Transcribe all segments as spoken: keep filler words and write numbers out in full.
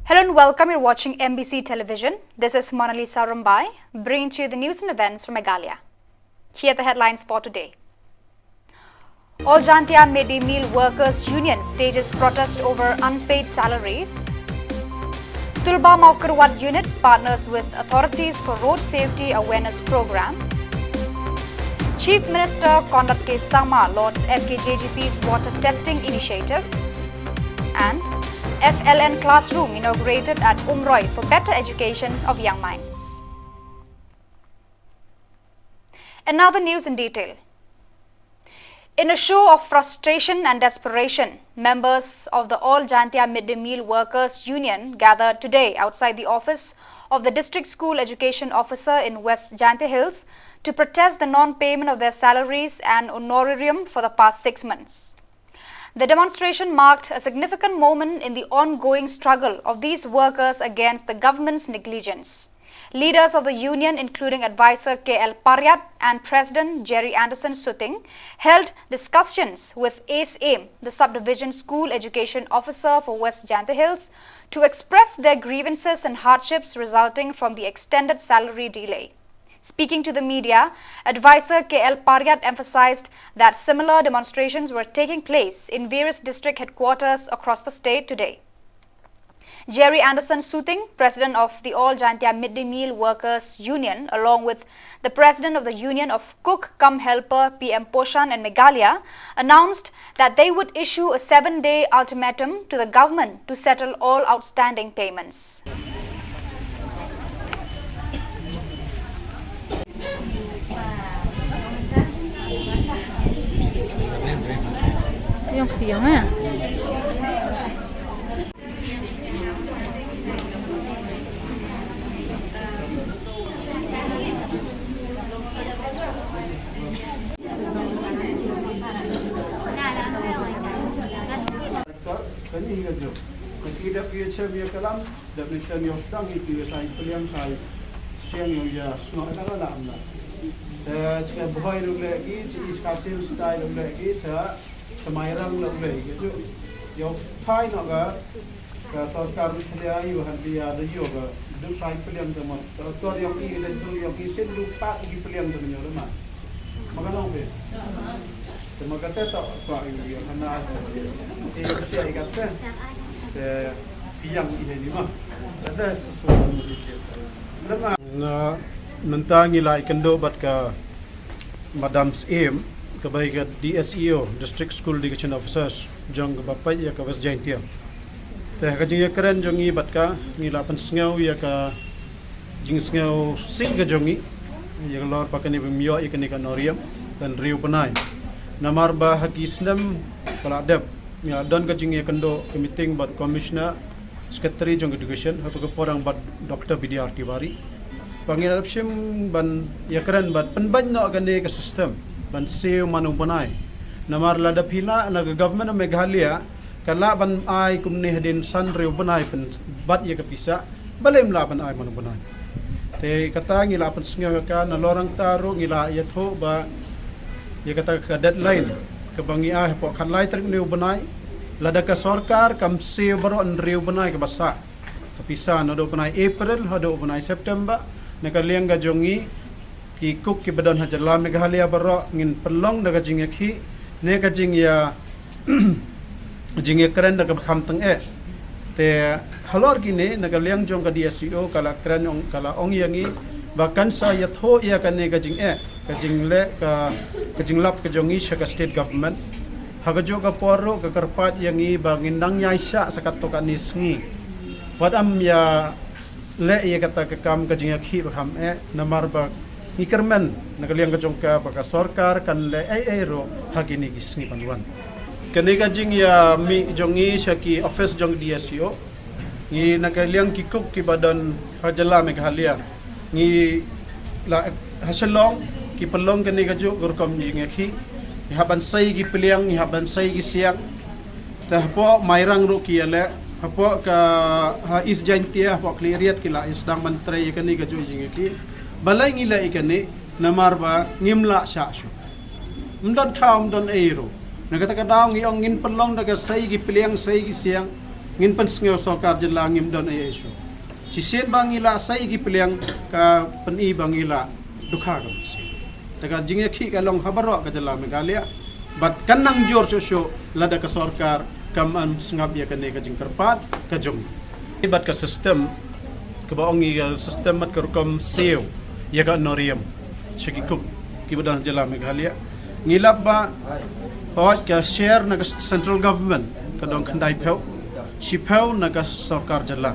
Hello and welcome. You're watching M B C Television. This is Monalisa Rumbai, bringing to you the news and events from Meghalaya. Here are the headlines for today. All Jaintia Mid-Day Meal Workers Union stages protest over unpaid salaries. Tulba Mawkyrwat Unit partners with authorities for road safety awareness program. Chief Minister Conrad K Sangma lauds F K J G P's water testing initiative. And F L N classroom inaugurated at Umroi for better education of young minds. And now the news in detail. In a show of frustration and desperation, members of the All Jaintia Mid-Day Meal Workers Union gathered today outside the office of the District School Education Officer in West Jaintia Hills to protest the non-payment of their salaries and honorarium for the past six months. The demonstration marked a significant moment in the ongoing struggle of these workers against the government's negligence. Leaders of the union, including advisor K L Pariat and president Jerry Anderson Suting, held discussions with Ace Aim, the subdivision school education officer for West Jaintia Hills, to express their grievances and hardships resulting from the extended salary delay. Speaking to the media, advisor K L Pariat emphasized that similar demonstrations were taking place in various district headquarters across the state today. Jerry Anderson Suting, president of the All Jaintia Mid-Day Meal Workers Union, along with the president of the Union of Cook cum Helper P M Poshan in Meghalaya, announced that they would issue a seven-day ultimatum to the government to settle all outstanding payments. Yung kati yung eh. Kani hi ka jong. Ka chi dap ki chem ïa ka lam, dap ni chem ïa u sdang hi ki ïa sai piliang sai. Siang ïa ïa sngok ka lam na. Eh, chi ka bhoi ruh leh ki, chi is ka sim style ruh leh ki, cha, cha mai rang ruh leh ki ju. Ïa u thai na ka, ka sorkar ni khlia ïa u han ïa da ïa ka, du sai piliang ta mo. Ta tor ïa ki, da du ïa ki, sin du pat ki piliang ta mo ïa ma. Ma ka long phi. Te ma ka te sa pa ïa, ïa, hana, ïa, ïa, ïa, ïa, te, te, piang ïa ni ma. Te da sa su. Lama. Na, mynta ngi la ïakynduh bad ka Madam Syiem, kaba ïa ka D S E O, District School Education Officers, jong kaba peit ïa ka West Jaintia. Te ka jingïakren jong ngi bad ka, ngi la pynsngew ïa ka jingsngew sih ka jong ngi, ïa ka lor ba kane bym ïoh ïa kane ka honorarium, hynriew bnai. Namar ba ha ki snem ba la dep, ngi la don ka jingïakynduh ka meeting bad Commissioner, Secretary jong Education, ha ka por bad Doctor B D R Tiwari. Ba ngi la dep shim ban ïakren bad pynbeit noh kane ka system, ban siew man u bnai. Namar lada phi lah na ka Government of Meghalaya, ka lah ban ai kumne hadien san hynriew bnai pynbat ïa ka pisa, balei ym lah ban ai man u bnai. Te kata ngi la pynsngew ïa ka, nalor nangta ruh ngi la ïathuh ba ïa kata ka deadline kaba ngi ai hapoh khatlai tarik une u bnai, lada ka sorkar kam siew baroh hynriew bnai kaba sah ka pisa naduh u bnai April haduh u bnai September, na ka liang ka jong ngi ki cook kiba don ha jylla Meghalaya baroh ngin pynlong da ka jingïakhih ne ka jingïa, jingïakren da kaba kham tyngeh. Te halor kine na ka liang jong ka D S E O ka la kren ong, ka la ong ïa ngi ba kan sa ïathuh ïa kane ka jingeh, ka jingleh, ka, ka jinglap ka jong ngi sha ka state government. Ha kajuh ka por ruh ka kyrpad ïa ngi ba ngin nang ïaishah sa katto katne sngi. Wat ym ïa leh ïa kata ka kam ka jingïakhih ba kham eh, namar ba ngi kyrmen na ka liang ka jong ka ba ka sorkar kan leh ei ei ruh ha kine ki sngi ban wan. Kane ka jingïamih jong ngi sha ki office jong D S E O, ngi na ka liang ki cook kiba don ha jylla Meghalaya, ngi la ha Shillong ki pynlong kane kajuh ka rukom jingïakhih. Ngi hap ban sei ki pliang, ngi hap ban sei ki siang. Te hapoh Mairang ruh ki ïaleh, hapoh ka, ha East Jaintia, hapoh Khliehriat ki la ïa sdang ban trei ïa kane kajuh jingïakhih. Balei ngi leh ïa kane, namar ba ngim lah shah shuh. Ym don thaw, ym don ei ruh. Na kata ka daw ngi ong ngin pynlong da ka sei ki pliang, sei ki siang. Ngin pynsngew sorkar jylla ngim don ei ei shuh. Shisien ba ngi la sei ki pliang ka pyni ba ngi la dukha ka mynsiem. Te ka jingïakhih ka long ha baroh ka jylla Meghalaya. Bad kan nang jur shuh shuh lada ka sorkar kam sngap ïa kane ka jingkyrpad ka jong. Bad ka system kaba ong ïa ka system bad ka rukom siew ïa ka honorarium sha ki cook kiba don ha jylla Meghalaya. Ngi lap ba hoi ka share na ka central government ka dang khyndai phew, shiphew na ka sorkar jylla.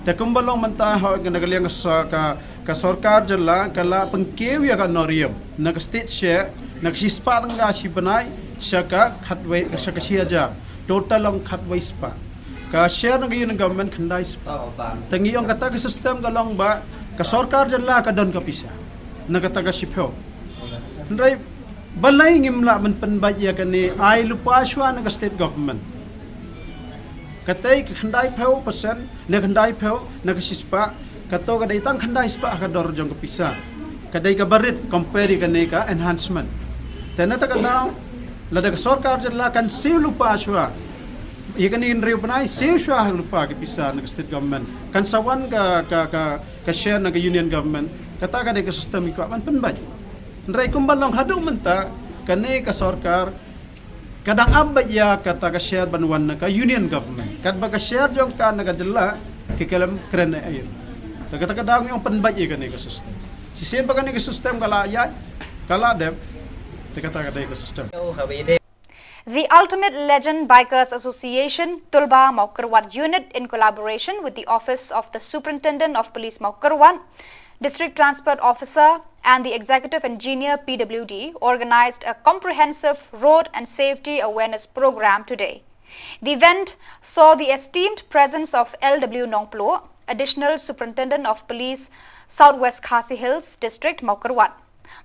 Te kumba long mynta hoi ka na ka liang ka so-, ka, ka sorkar jylla ka la pynkiew ïa ka honorarium na ka state share na ka shispah tyngka shi bnai sha ka khatwei, sha ka shi hajar. Total long khatwei spah. Ka share na ka union government khyndai spah. Te ngi ong kata ka system ka long ba ka sorkar jylla ka don ka pisa na kata ka shiphew. Hynrei balei ngim lah ban pynbeit ïa kane, ai lypa shuwa na ka state government. Katei ka khyndai phew percent, na khyndai phew na ka shispah, kato ka dei tang khyndai spah ka dor jong ka pisa. Ka dei kaba rit compare ïa kane ka enhancement. Te na kata ka daw lada ka sorkar jylla kan siew lypa shuwa ïa kane hynriew bnai, siew shuwa lypa ka pisa na ka state government, kan sa wan ka, ka, ka, ka share na ka union government. Kata ka dei ka system i kwah ban pynbeit. Hynrei kumba long haduh mynta, kane ka sorkar ka dang ap beit ïa kata ka share ban wan na ka union government. Katba ka share jong ka na ka jylla ki khlem kren ei ei. Te kata ka daw ngi ong pynbeit ïa kane ka system. Shisien ba kane ka system ka la ïaid, ka la dep, te kata ka dei ka system. The Ultimate Legend Bikers Association, Tulba Mawkyrwat Unit, in collaboration with the Office of the Superintendent of Police Mawkyrwat, District Transport Officer, and the Executive Engineer, P W D, organized a comprehensive road and safety awareness program today. The event saw the esteemed presence of L W Nongplo, Additional Superintendent of Police, Southwest Khasi Hills District, Mawkyrwat.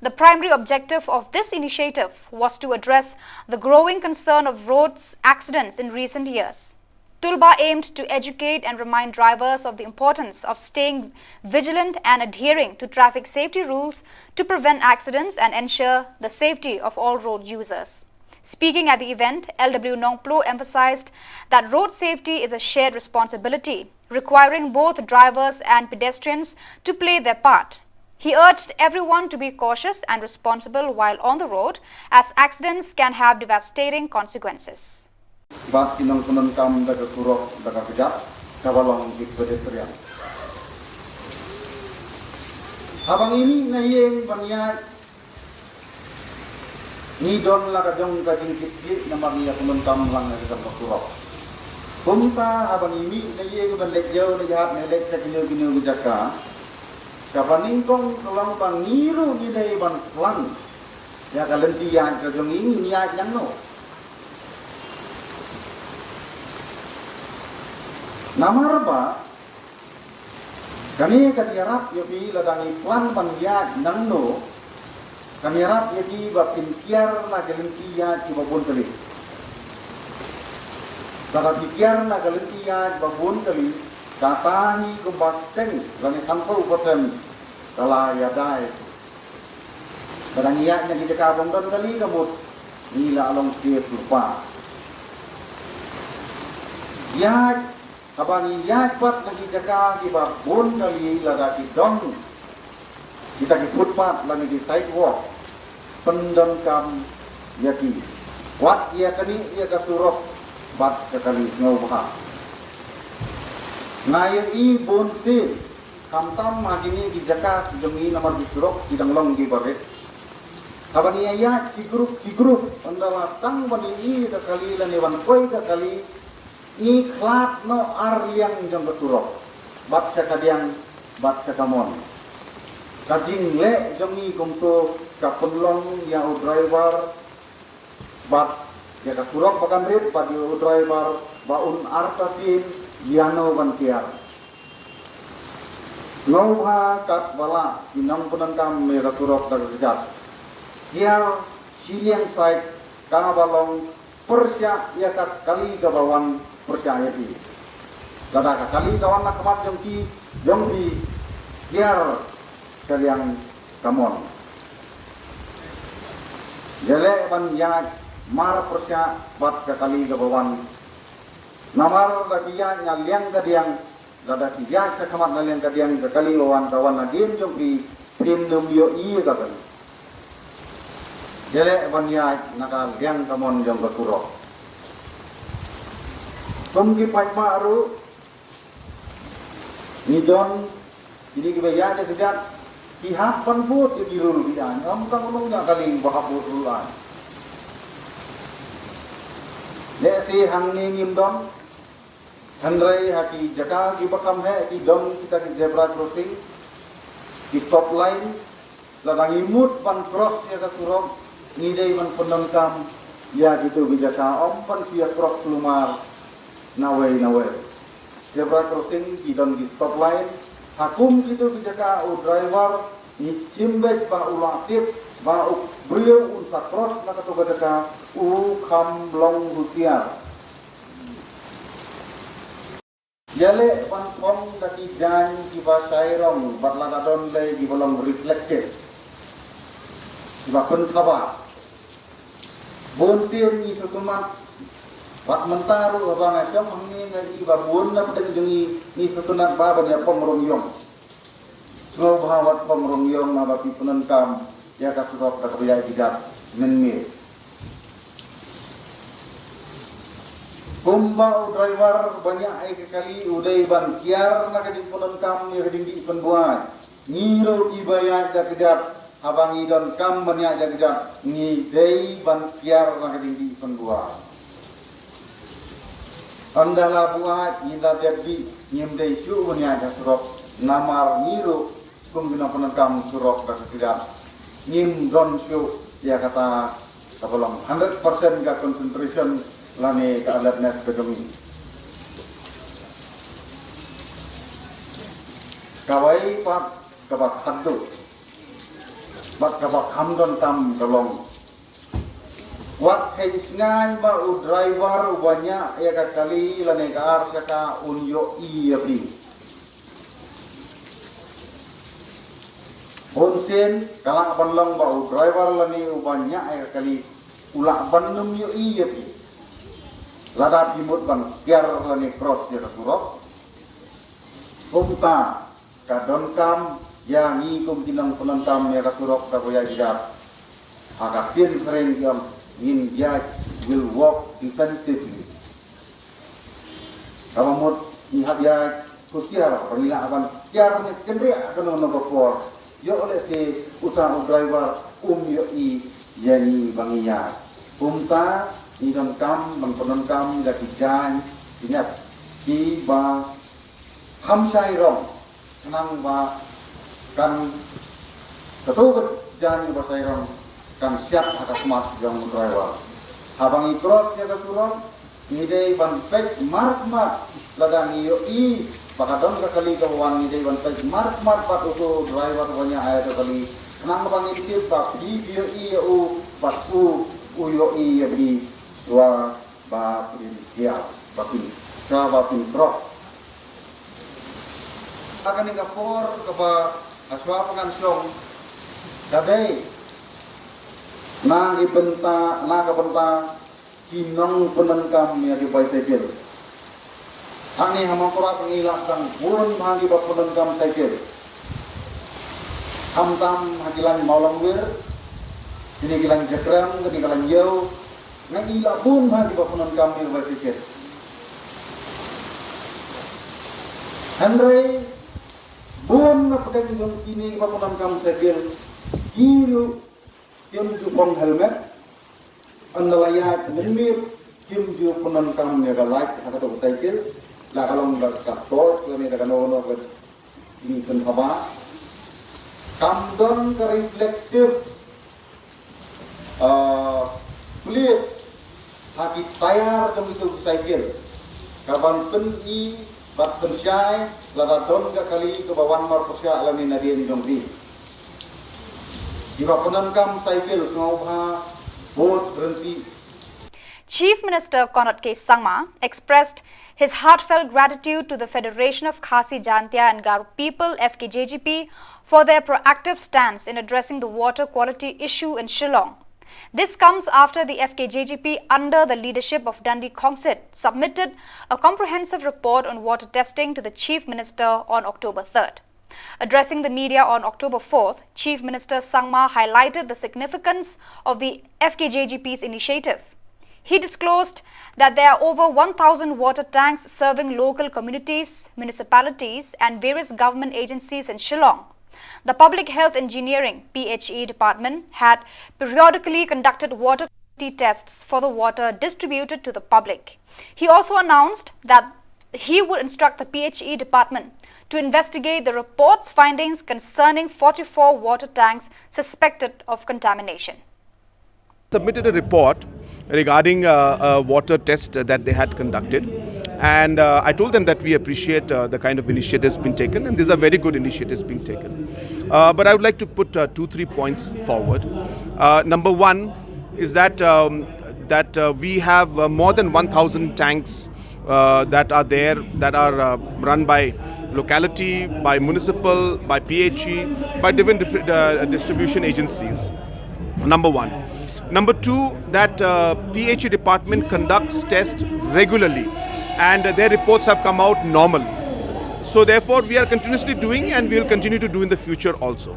The primary objective of this initiative was to address the growing concern of roads accidents in recent years. Tulba aimed to educate and remind drivers of the importance of staying vigilant and adhering to traffic safety rules to prevent accidents and ensure the safety of all road users. Speaking at the event, L W Nongplo emphasized that road safety is a shared responsibility, requiring both drivers and pedestrians to play their part. He urged everyone to be cautious and responsible while on the road, as accidents can have devastating consequences. Bad ki nongpyndonkam da ka surok da ka kjat kaba long ki pedestrian. Haba ngi mih na ïing ban ïaid, ngi don la ka jong ka jingkitkhlieh namar ngi ïa pyndonkam lang ïa ka surok. Kumta haba ngi mih na ïing ban leit ïew leit hat ne leit sha kino kino ki jaka, kaba nyngkong ka long ba ngi ruh ngi dei ban plan ïa ka lynti ïaid ka jong ngi, ngi ïaid nangno. Namar ba kane kan ïarap ïa phi lada ngi plan ban ïaid nangno, kan ïarap ïa phi ba phin kiar na ka lynti ïaid kiba bun kali. Lada phi kiar na ka lynti ïaid ba bun kali, kata hi kumba teng lane sanphew percent ka la ïada. Lada ngi ïaid na ki jaka bym don kali ka mut ngi la long safe lypa. Ïaid, haba ngi ïaid pat na ki jaka kiba bun kali lada ki don kita ki footpath lane ki sidewalk, pyndonkam ïa ki. Wat ïa kane ïa ka surok bad ka kali, sngewbha. Nga ïohi bun sien khamtam ha kine ki jaka ki jong ngi namar ki surok ki dang long kiba rit. Haba ngi ïaid ki group ki group, ynda la tang ban ïohi ka kali lane ban poi ka kali, ngi khlad noh ar liang jong ka surok, bad sha kadiang bad sha kamon. Ka jingleh jong ngi kumto ka pynlong ïa u driver bad ïa ka surok ba kan rit bad ïa u driver ba un artatien ïano ban kiar. Sngewbha katba lah ki nongpyndonkam ïa ka surok da ka kjat, kiar shiliang side kaba long pyrshah ïa ka kali kaba wan pyrshah ïa phi. Lada ka kali ka wan na khmat jong ki, jong phi, kiar shiliang kamon. Ïaleh ban ïaid mar pyrshah bad ka kali kaba wan Namar da ki ïaid na liang ka diang, da da ki ïaid sha khmat na liang ka diang, ka kali ba wan ka wan na dien jong phi, phin ym ïohi ïa ka kali. Ïaleh ban ïaid na ka liang ka mon jong ka surok. Kum ki paidbah ruh, ngi don kine kiba ïaid da kjat, ki hap ban bud ïa ki rule ki aiñ. Ym tang u nongñiah kali ba hap bud rule aiñ. Lehse hangne ngim don, hynrei ha ki jaka kiba kham heh ki don kita ki zebra crossing, ki stop line. Lada ngi mut ban cross ïa ka surok, ngi dei ban pyndonkam ïa kito ki jaka, ym ban shu ïa cross kulmar nawei nawei. Zebra crossing ki don ki stop line. Ha kum kito ki jaka u driver ngi shim beit ba u la tip ba u briew un sa cross na kato ka jaka, u kham long husiar. Ïaleh ban phong da ki jaiñ kiba shai rong bad lada don lei kiba long reflective, kiba pynkhaba. Bun sien ngi sngewtynnat, bad mynta ruh haba nga shong hangne nga i ba bun na pdeng jong ngi ngi sngewtynnat ba ban ïa phong rong ïong. Sngewbha wat phong rong ïong naba phi pyndonkam ïa ka surok da kaba ïaid bidap mynmiet. Kumba u driver ba ñiah ïa ka kali u dei ban kiar na ka jingpyndonkam ïa ka jingdih pynbuaid, ngi ruh kiba ïaid da kjat, haba ngi donkam ban ïaid da kjat, ngi dei ban kiar na ka jingdih pynbuaid. Ynda la buaid, ynda dep dih, ngim dei shuh ban ïaid ha surok, namar ngi ruh kum ki nongpyndonkam surok da ka kjat, ngim don shuh ïa kata kaba long hundred percent ka concentration lane ka alertness ka jong ngi. Kawei pat kaba khadduh bad kaba kham donkam ka long, wat kheiñ sngewbha ba u driver uba ñiah ïa ka kali lane ka ar shaka un ïohi ïa phi. Bun sien ka lah ban long ba u driver lane uba ñiah ïa ka kali u lah ban ym ïohi ïa phi lada phi mut ban kiar lane cross ïa ka surok. Kumta ka donkam ïa ngi kum ki nongpyndonkam ïa ka surok da kaba ïaid bidap, ha ka ktien phareng ki ong, ngin ïaid, will walk defensively. Kaba mut ngi hap ïaid husiar ba ngi lah ban kiar ne kynriah kano kano ka por, ïoh lehse uta u driver um ïohi ïa ngi ba ngi ïaid. Kumta ngi donkam ban pyndonkam da ki jaiñ ki ñiat kiba kham shai rong, khnang ba kan, kato ka jaiñ kaba shai rong kan shad ha ka khmat jong u driver. Haba ngi cross ïa ka surok, ngi dei ban peit markhmat, lada ngi ïohi ba ka don ka kali kaba wan, ngi dei ban peit markhmat bad uto u driver uba ñiah ïa ka kali, khnang ba ngin tip ba phi phi ïohi ïa u bad u u ïohi ïa phi, shuwa ba phin kiar, ba phin, shuwa ba phin cross. Ha kane ka por kaba ha shuwa ba ngan shong, ka dei na ki bynta, na ka bynta ki nongpyndonkam ïa ki bicycle. Hangne ha Mawkyrwat ngi la tang bun bha kiba pyndonkam cycle. Khamtam ha ki lain Mawlongwir, kine ki lain Jakrem, kine ki lain Ïew, nga i la bun bha kiba pyndonkam ïa ki bicycle. Hynrei bun na pdeng jong kine kiba pyndonkam cycle, ki ruh kim ju phong helmet, ynda la ïaid mynmiet kim ju pyndonkam ïa ka light ha kato ka cycle, la ka long da ka torch lane da kano kano ka jingpyndonkam ba. Kam don ka reflective, ah, plate ha ki tyre jong kito ki cycle, kaban pyni bad pynshai lada don ka kali kaba wan marpyrshah lane nadien jong ki. Kiba pyndonkam cycle sngewbha bud ryntih. Chief Minister Conrad K Sangma expressed his heartfelt gratitude to the Federation of Khasi Jaintia and Garo People, F K J G P, for their proactive stance in addressing the water quality issue in Shillong. This comes after the F K J G P, under the leadership of Dandi Khongsit, submitted a comprehensive report on water testing to the Chief Minister on October third. Addressing the media on October fourth, Chief Minister Sangma highlighted the significance of the F K J G P's initiative. He disclosed that there are over one thousand water tanks serving local communities, municipalities, and various government agencies in Shillong. The Public Health Engineering, P H E, department had periodically conducted water quality tests for the water distributed to the public. He also announced that he would instruct the P H E department to investigate the report's findings concerning forty-four water tanks suspected of contamination. Submitted a report regarding uh, a water test that they had conducted. And uh, I told them that we appreciate uh, the kind of initiatives being taken, and these are very good initiatives being taken. Uh, but I would like to put uh, two, three points forward. Uh, number one is that um, that uh, we have uh, more than one thousand tanks uh, that are there, that are uh, run by locality, by municipal, by P H E, by different dif- uh, distribution agencies. Number one. Number two, that uh, P H E department conducts tests regularly, and their reports have come out normal. So therefore, we are continuously doing, and we will continue to do in the future also.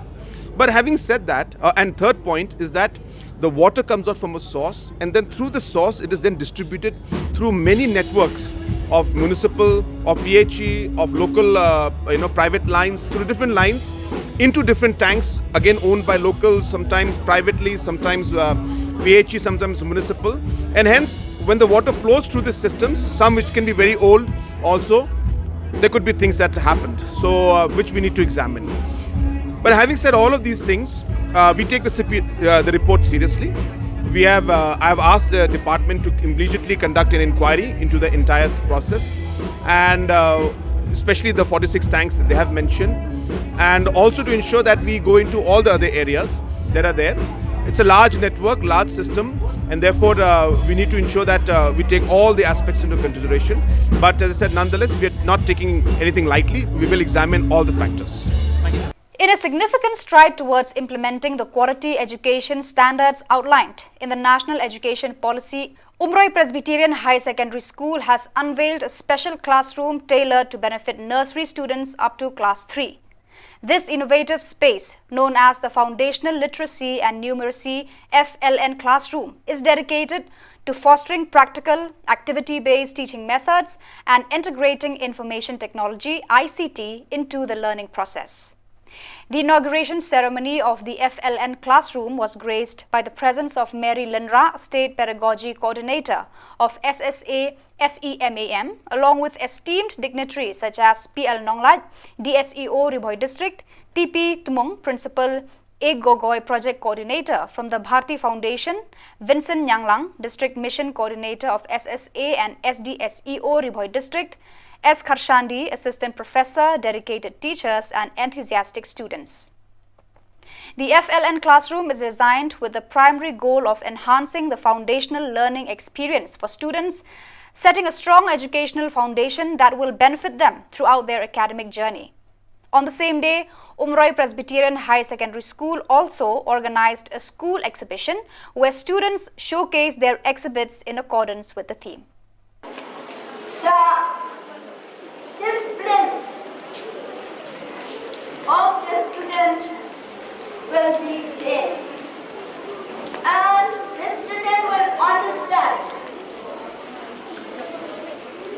But having said that, uh, and third point is that the water comes out from a source, and then through the source, it is then distributed through many networks of municipal, of P H E, of local, uh, you know, private lines, through different lines, into different tanks, again owned by locals, sometimes privately, sometimes uh, P H E, sometimes municipal. And hence, when the water flows through the systems, some which can be very old also, there could be things that happened, so uh, which we need to examine. But having said all of these things, uh, we take the, uh, the report seriously. We have, uh, I have asked the department to immediately conduct an inquiry into the entire process, and uh, especially the forty-six tanks that they have mentioned, and also to ensure that we go into all the other areas that are there. It's a large network, large system, and therefore uh, we need to ensure that uh, we take all the aspects into consideration. But as I said, nonetheless, we are not taking anything lightly. We will examine all the factors. In a significant stride towards implementing the quality education standards outlined in the National Education Policy, Umroi Presbyterian High Secondary School has unveiled a special classroom tailored to benefit nursery students up to class three. This innovative space, known as the Foundational Literacy and Numeracy F L N Classroom, is dedicated to fostering practical, activity based teaching methods and integrating information technology, I C T, into the learning process. The inauguration ceremony of the F L N classroom was graced by the presence of Mary Lyngdoh, State Pedagogy Coordinator of S S A S E M A M, along with esteemed dignitaries such as P L Nonglait, D S E O Ri Bhoi District, T P Tmung, Principal, A Gogoi, Project Coordinator from the Bharti Foundation, Vincent Nyanglang, District Mission Coordinator of S S A and S D S E O Ri Bhoi District, S Kharshandi, Assistant Professor, dedicated teachers, and enthusiastic students. The F L N classroom is designed with the primary goal of enhancing the foundational learning experience for students, setting a strong educational foundation that will benefit them throughout their academic journey. On the same day, Umroi Presbyterian Higher Secondary School also organized a school exhibition where students showcased their exhibits in accordance with the theme. The discipline of the student will be changed, and the student will understand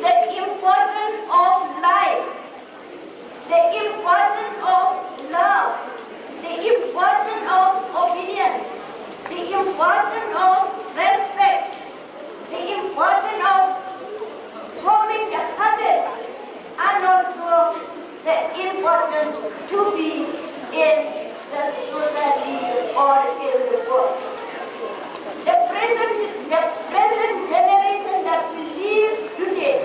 the importance of life, the importance of love, the importance of obedience, the importance of respect, the importance of forming a habit, and also the importance to be in the society or in the world. The present, the present generation that we live today,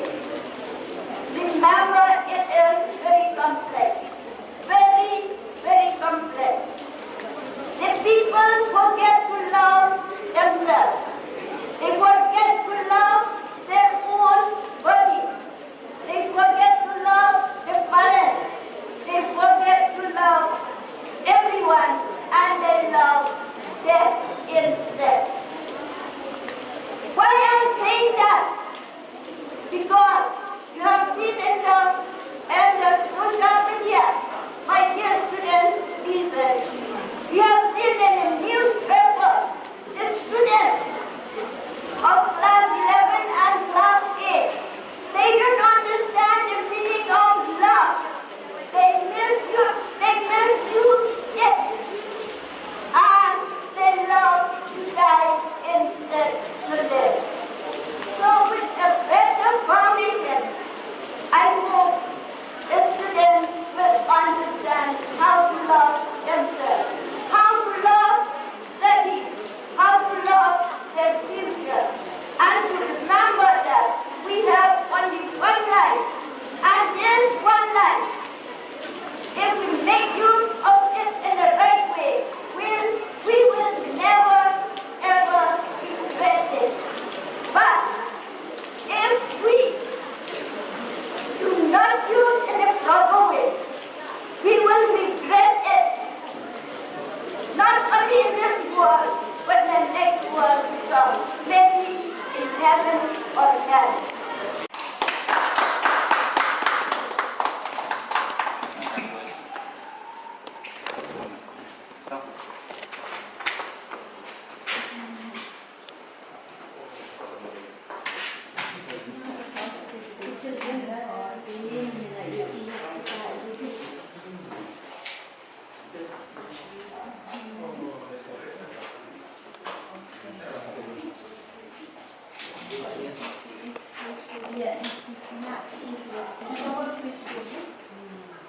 remember, it is very complex, very, very complex. The people forget to love themselves. They forget to love their own body. They forget to love the parents. They forget to love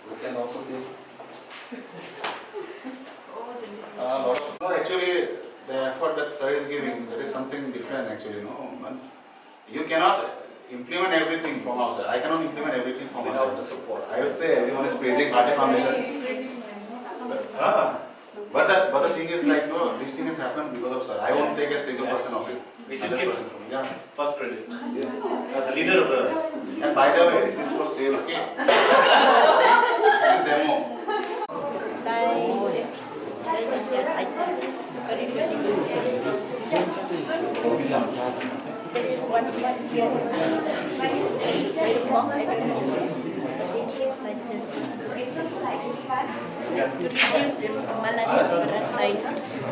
We can also see. Uh, lot of, no, actually, the effort that sir is giving, there is something different actually, no? Once you cannot implement everything from outside. I cannot implement everything from outside. Without the support. I would say everyone is praising Bharati Foundation. Ah. But the, but the thing is, like, no, this thing has happened because of sir. I won't take a single percent of it. We should give first credit. Yes. As a leader of the school. And by the way, this is for sale, okay? This is demo. There is one, one here. One is very long, I don't know. To reduce the malaria parasite.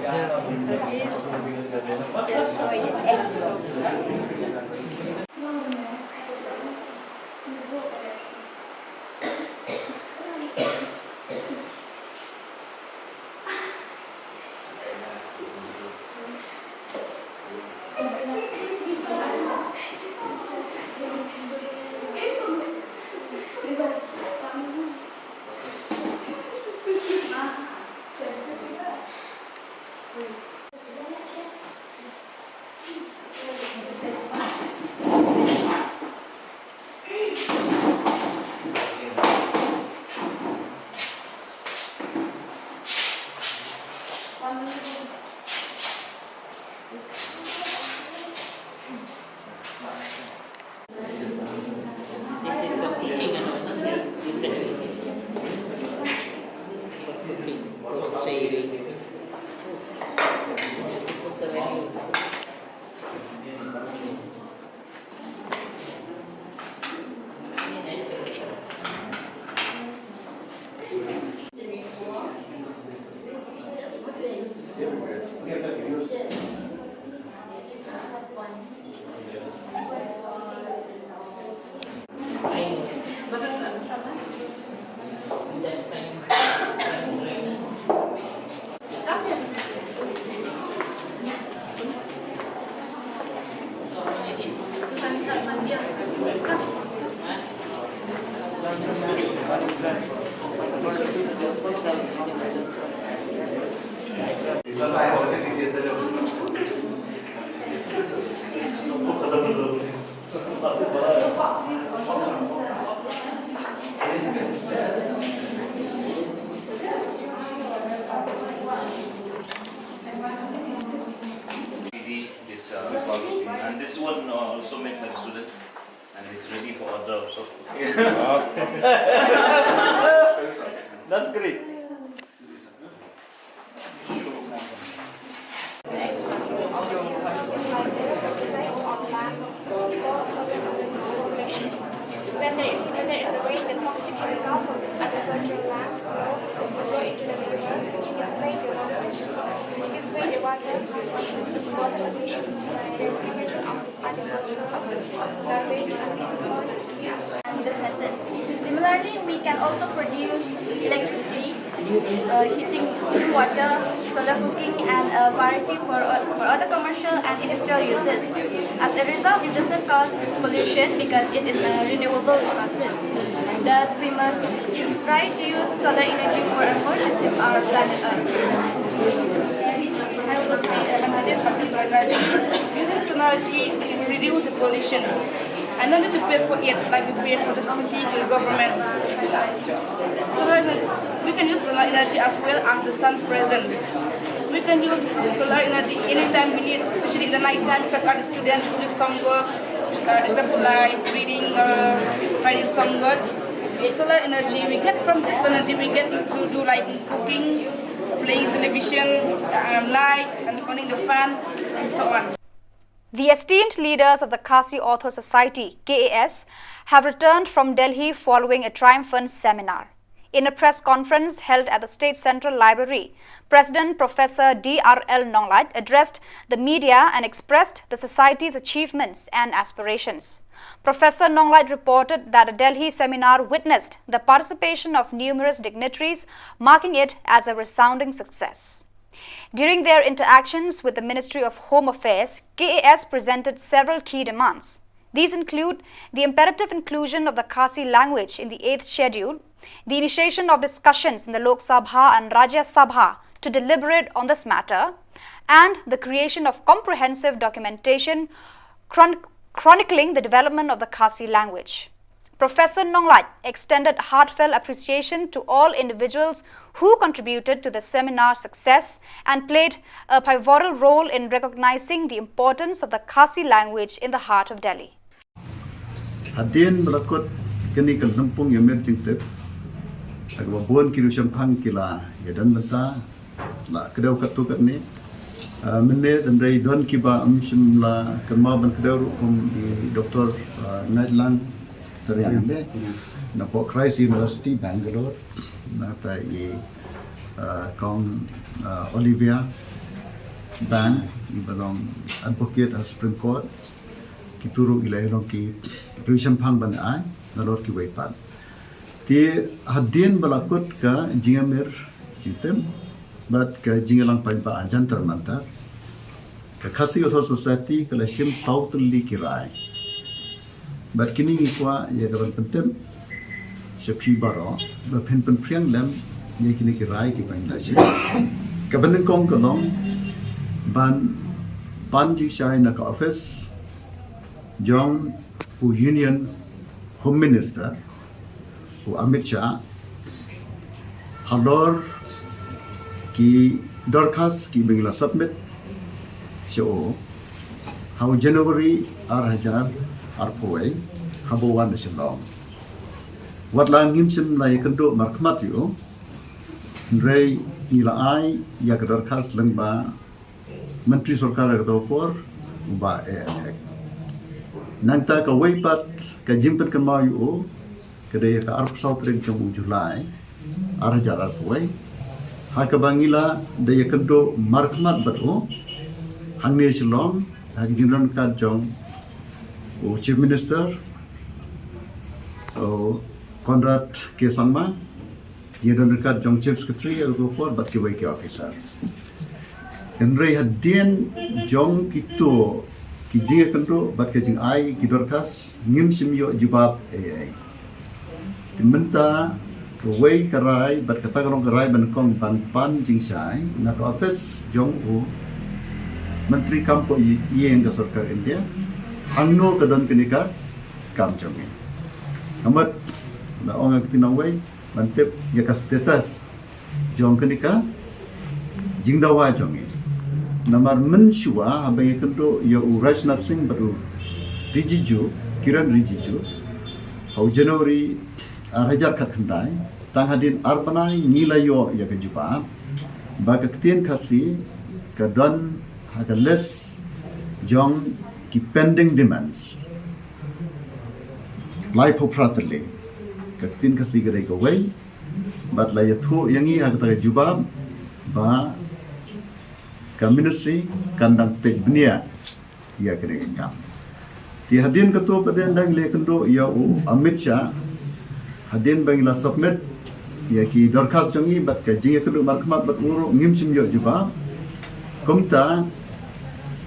Yes. So this, that's why it acts. This is for cooking and all, no? You can use it. For cooking, for staying. Put the value. This, uh, and this one, uh, also made by the student, and it's ready for order also. Wow. That's great. When there is, when there is a rain, the toxic chemical from this agricultural land will go into the river. It is made the water. It is made the water. Businesses. Similarly, we can also produce electricity, uh, heating, cooking water, solar cooking, and a variety for, uh, for other commercial and industrial uses. As a result, it does not cause pollution because it is a renewable resources. Thus, we must try to use solar energy more and more to save our planet Earth. Using solar energy, we reduce the pollution. I don't need to pay for it like we pay for the city to the government. Solar energy, we can use solar energy as well as the sun present. We can use solar energy anytime we need, especially in the night time, because as a student, we do some work, uh, example like reading, uh, writing some work. Solar energy, we get from this energy, we get to do like cooking, playing television, um, light, and running the fan, and so on. The esteemed leaders of the Khasi Author Society, K A S, have returned from Delhi following a triumphant seminar. In a press conference held at the State Central Library, President Professor D R L Nonglait addressed the media and expressed the society's achievements and aspirations. Professor Nonglait reported that a Delhi seminar witnessed the participation of numerous dignitaries, marking it as a resounding success. During their interactions with the Ministry of Home Affairs, K A S presented several key demands. These include the imperative inclusion of the Khasi language in the eighth schedule, the initiation of discussions in the Lok Sabha and Rajya Sabha to deliberate on this matter, and the creation of comprehensive documentation chron- chronicling the development of the Khasi language. Professor Nonglait extended heartfelt appreciation to all individuals who contributed to the seminar success and played a pivotal role in recognizing the importance of the Khasi language in the heart of Delhi. Hadien ba la kut kane ka lympung ïa mir jingtip, ha kaba bun ki riew shemphang ki la ïadon bynta, la kdew katto katne. Ah, mynne tang dei don kiba ym shym la kynmaw ban kdew ruh, kum i Doktor, ah, Ngaitlang Tariang, ne, napoh Christ University Bangalore, nangta i, ah, Kong, ah, Olivia Bang, iba long advocate ha Supreme Court. Kito ruh ki la ïalong ki riew shemphang ban ai nalor kiwei pat. Te hadien ba la kut ka jingïamir jingtip bad ka jingïalang paidbah ha Jantar Mantar, ka Khasi Authors' Society ka la shim saw tylli ki rai. Bad kine ngi kwah ïa ka ban pyntip sha phi baroh ba phin pynphriang lem ïa kine ki rai kiba ngi la shim. Kaba nyngkong ka long ban pan jingshai na ka office jong u Union Home Minister, u Amit Shah, halor ki dorkhas kiba ngi la submit sha u ha u January ar hajar arphew wei, haba u wan na Shillong. Wat la ngim shym la ïakynduh markhmat ïa u, hynrei ngi la ai ïa ka dorkhas lyngba Myntri Sorkar ha kato ka por, u Bah A N Ek. Nangta kawei pat ka jingpynkynmaw ïa u ka dei ha ka arphew saw tarik jong u July ar hajar arphew wei, ha kaba ngi la dei ïakynduh markhmat bad u hangne Shillong ha ka jingdon ryngkat jong u Chief Minister, u Conrad K Sangma, jingdon ryngkat jong Chief Secretary ha kato ka por bad kiwei ki officer. Hynrei hadien jong kito ki jingïakynduh bad ka jingai ki dorkhas, ngim shym ïoh jubab ei ei. Te mynta kawei ka rai bad kata ka long ka rai ba nyngkong ban pan jingshai na ka office jong u Myntri Kam Pohïing ka Sorkar India, hangno ka don kane ka kam jong ngi. Ka mut la ong ha ka ktien nongwei, ban tip ïa ka status jong kane ka jingdawa jong ngi. Namar mynshuwa haba ngi ïakynduh ïa u Rajnath Singh bad u Rijiju, Kiren Rijiju, ha u January ar hajar khatkhyndai, tang hadien ar bnai ngi la ïoh ïa ka jubab ba ka ktien Khasi ka don ha ka list jong ki pending demands. Laiphew phra tylli. Ka ktien Khasi ka dei kawei bad la ïathuh ïa ngi ha kata ka jubab ba ka ministry kan dang peit bniah ïa kane ka kam. Te hadien kato pat dang ngi la ïakynduh ïa u Amit Shah, hadien ba ngi la submit ïa ki dorkhas jong ngi bad ka jingïakynduh markhmat bad u ruh ngim shym ïoh jubab. Kumta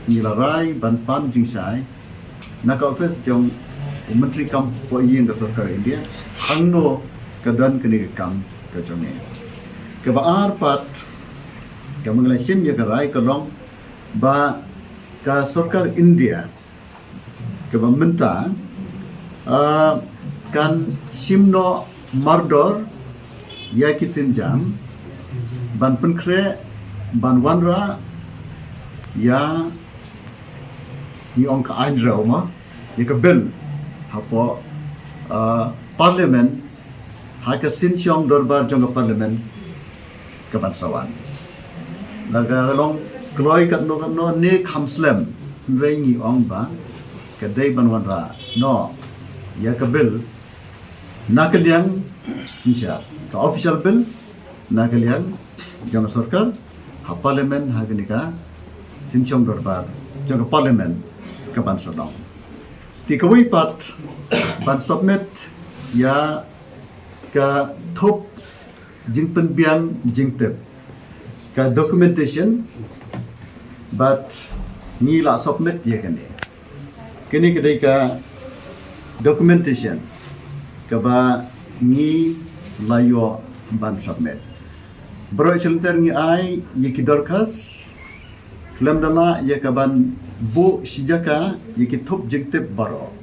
ngi la rai ban pan jingshai na ka office jong u Myntri Kam Pohïing ka Sorkar India, hangno ka don kane ka kam ka jong ngi. Kaba ar pat kaba ngi la shim ïa ka rai ka long ba ka Sorkar India kaba mynta, ah, kan shim noh mardor ïa ki sienjam ban pynkhreh ban wanrah ïa, ngi ong ka aiñ rew ma, ïa ka bill hapoh, ah, Parliament, ha ka synshong dorbar jong ka Parliament ka ban sa wan. La ka long kloi katno katno ne kham slem, hynrei ngi ong ba ka dei ban wanrah noh ïa ka bill na ka liang synshar, ka official bill na ka liang jong ka sorkar ha Parliament, ha kane ka synshong dorbar jong ka Parliament ka ban sa long. Te kawei pat ban submit ïa ka thup jingpynbiang jingtip, ka documentation, bad ngi la submit ïa kane. Kane ka dei ka Documentation kaba ngi la ïoh ban submit. Baroh shi lynter ngi ai ïa ki dorkhas, khlem da lah ïa ka ban buh shi jaka ïa ki thup jingtip baroh.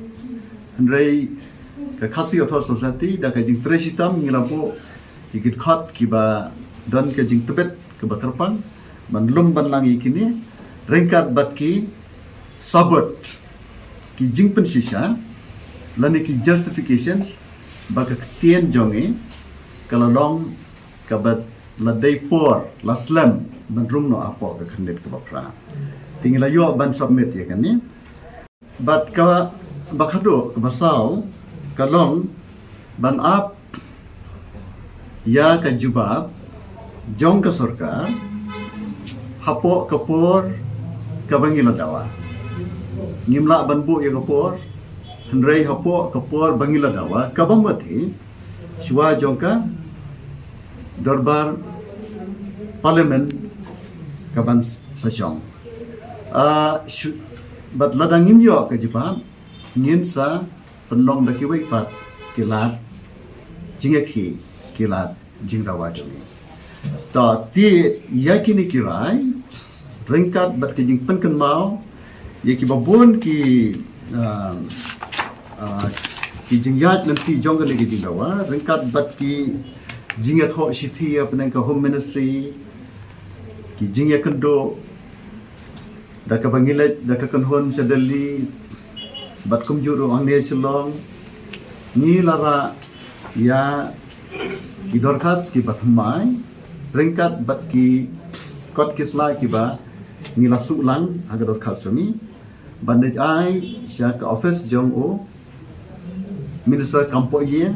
Hynrei ka Khasi Authors' Society da ka jingtrei shitom ngi la buh ïa ki dkhot kiba don ka jingtbit kaba kyrpang ban lum ban lang ïa kine ryngkat bad ki sabut, ki jingpynshisha lane ki justifications ba ka ktien jong ngi ka la long kaba la dei por la slem ban rung noh hapoh ka khyrnit kaba phra. Te ngi la ïoh ban submit ïa kane. Bad kaba khadduh, kaba saw, ka long ban ap ïa ka jubab jong ka sorkar hapoh ka por kaba ngi la dawa. Ngim lah ban buh ïa ka por, hynrei hapoh ka por ba ngi la dawa, kaba mut hi shuwa jong ka dorbar parliament ka ban sa shong. Ah, shu-, bad lada ngim ïoh ka jubab, ngin sa pynlong da kiwei pat ki lad jingïakhih, ki lad jingdawa jong ngi. To, te ïa kine ki rai ryngkat bad ki jingpynkynmaw ïa kiba bun ki, ah, ah, ki jingïaid lynti jong kane ki jingdawa ryngkat bad ki jingïathoh shithi hapdeng ka Home Ministry, ki jingïakynduh da kaba ngi leit da ka kynhun sha Delhi bad kumjuh ruh hangne Shillong, ngi la rah ïa ki dorkhas kiba thymmai ryngkat bad ki kot ki sla kiba ngi la shu lang ha ka dorkhas jong ngi ban leit ai sha ka office jong u Minister kam pohïing,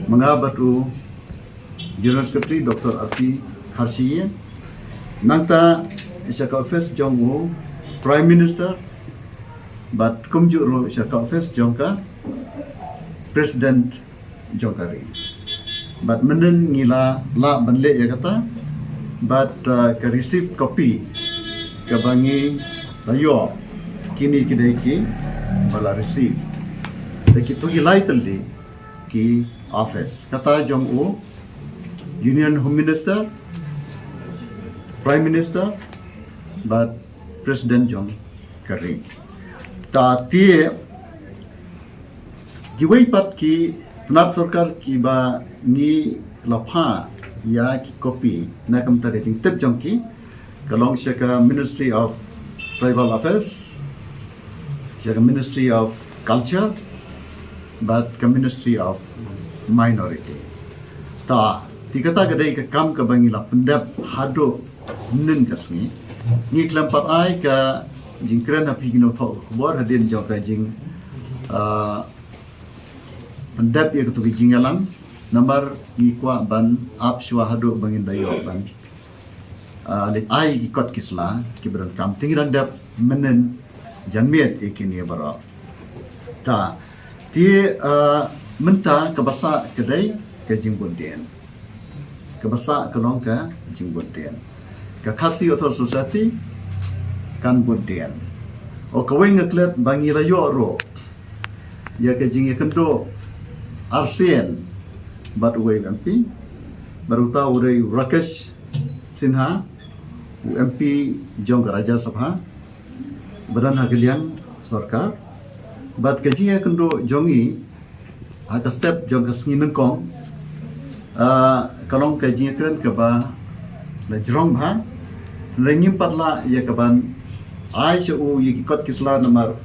ma nga bad u General Secretary Doctor R P Kharshie, nangta sha ka office jong u Prime Minister, bad kumjuh ruh sha ka office jong ka President jong ka ri. Bad mynhynnin ngi la lah ban leh ïa kata, bad, uh, ka received copy kaba ngi la ïoh, kine ki dei kiba la received da kito ki lai tylli ki office, kata jong u Union Home Minister, Prime Minister, bad President jong ka ri. Ta te kiwei pat ki tnat sorkar kiba ngi la phah ïa ki copy na ka bynta ka jingtip jong ki, ka long sha ka Ministry of Tribal Affairs, sha ka Ministry of Culture, bad ka Ministry of Minority. Ta te kata ka dei ka kam kaba ngi la pyndep haduh mynhynnin ka sngi. Ngi khlem pat ai ka jingkren ha phi ki nongthoh khubor hadien jong ka jing, ah, pyndep ïa katu ka jingïalang, namar ngi kwah ban ap shuwa haduh ba ngin da ïoh ban, ah, leit ai ki kot ki sla kiba donkam. Te ngi dang dep mynhynnin janmiet ïa kine baroh. Ta te, ah, mynta kaba sah ka dei ka jingbud dien. Kaba sah ka long ka jingbud dien. Ka Khasi Authors' Society kan bud dien. O kawei nga klet ba ngi la ïoh ruh ïa ka jingïakynduh arsien bad uwei u M P, bad uta u dei u Rakesh Sinha, u M P jong ka Rajya Sabha, ba don ha ka liang sorkar, bad ka jingïakynduh jong ngi ha ka step jong ka sngi nyngkong, ah, ka long ka jingïakren kaba la jrong bha. Hynrei ngim pat lah ïa ka ban ai sha u ïa ki kot ki sla namar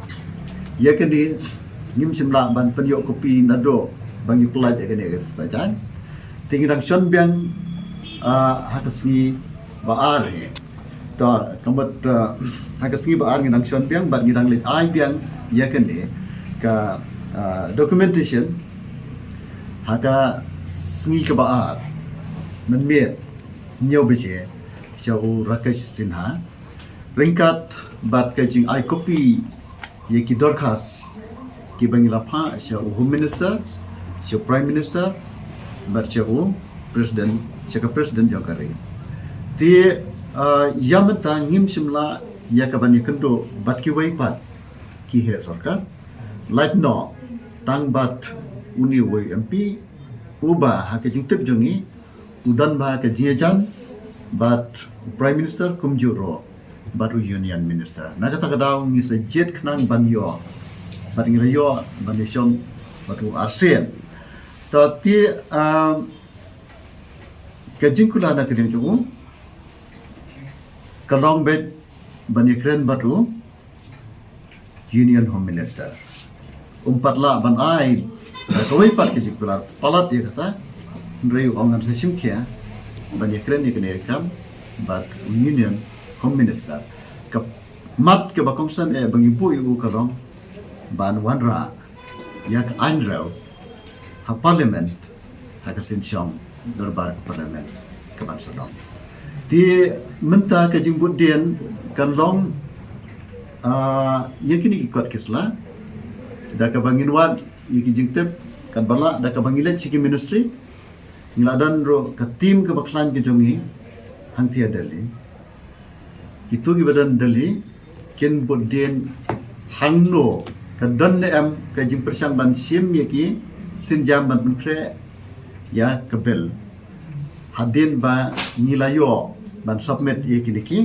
ïa kane ngim shym lah ban pynïoh copy naduh ba ngi pynlait ïa kane ka sajan. Te ngi dang shon biang, ah, ha ka sngi ba ar hi. To, ka mut, ah, ha ka sngi ba ar ngi dang shon biang, bad ngi dang leit ai biang ïa kane ka, ah, documentation ha ka sngi kaba ar mynmiet hynñiew baje sha u Rakesh Sinha, ryngkat bad ka jingai copy ïa ki dorkhas kiba ngi la phah sha u Home Minister, sha u Prime Minister, bad sha u President, sha ka President jong ka ri. Te, ah, ïa mynta ngim shym lah ïa ka ban ïakynduh bad kiwei pat ki heh sorkar. Lait noh Tang bad une u M P uba ha ka jingtip jong ngi u don ba ka jingïajan bad u Prime Minister kumjuh ruh bad u Union Minister. Na kata ka daw ngi sa jied khnang ban ïoh bad ngi la ïoh ban ïashong bad u arsien. Ta te, um, ka jingkular na ka liang jong u ka long beit ban ïakren bad u Union Home Minister. Um pat lah ban ai kawei pat ka jingkular palat ïa kata, hynrei u ong ngan sa shim khia ban ïakren ïa kane ka kam bad u Union Home Minister. Ka mat kaba kongsan eh ba ngi buh ïa u ka long ban wanrah ïa ka aiñ rew ha Parliament ha ka synshong dorbar ka Parliament ka ban sa long. Te mynta ka jingbud dien kan long, ah, ïa kine ki kot ki sla da kaba ngin wad ïa ki jingtip, kan ba lah da kaba ngi leit sha ki ministry. Ngi la don ruh ka team kaba khlaiñ ka jong ngi hangtei ha Delhi. Kito kiba don Delhi kin bud dien hangno, ka don ne em ka jingpyrshang ban shim ïa ki sienjam ban pynkhreh ïa ka bill hadien ba ngi la ïoh ban submit ïa kine ki,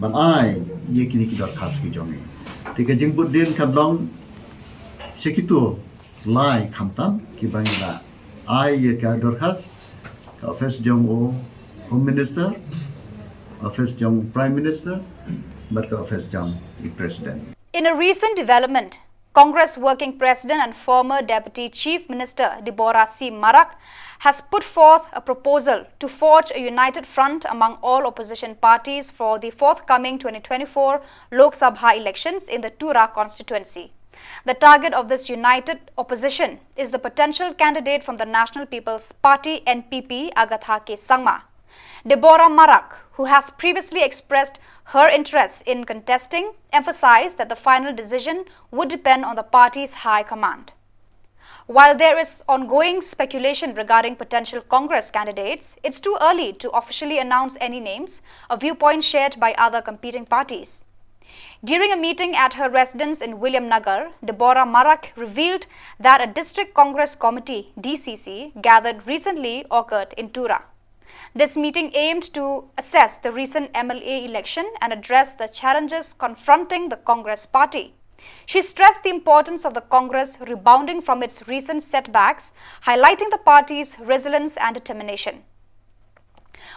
ban ai ïa kine ki dorkhas ki jong ngi. Te ka jingbud dien kan long sha kito lai khamtam kiba ngi la ai ïa ka dorkhas, ka office jong u Home Minister, office jong Prime Minister bad ka office jong i President. In a recent development, Congress Working President and former Deputy Chief Minister Deborah C Marak has put forth a proposal to forge a united front among all opposition parties for the forthcoming twenty twenty-four Lok Sabha elections in the Tura constituency. The target of this united opposition is the potential candidate from the National People's Party, N P P, Agatha K Sangma. Deborah Marak, who has previously expressed her interest in contesting, emphasized that the final decision would depend on the party's high command. While there is ongoing speculation regarding potential Congress candidates, it's too early to officially announce any names, a viewpoint shared by other competing parties. During a meeting at her residence in Williamnagar, Deborah Marak revealed that a District Congress Committee, D C C, gathered recently occurred in Tura. This meeting aimed to assess the recent M L A election and address the challenges confronting the Congress party. She stressed the importance of the Congress rebounding from its recent setbacks, highlighting the party's resilience and determination.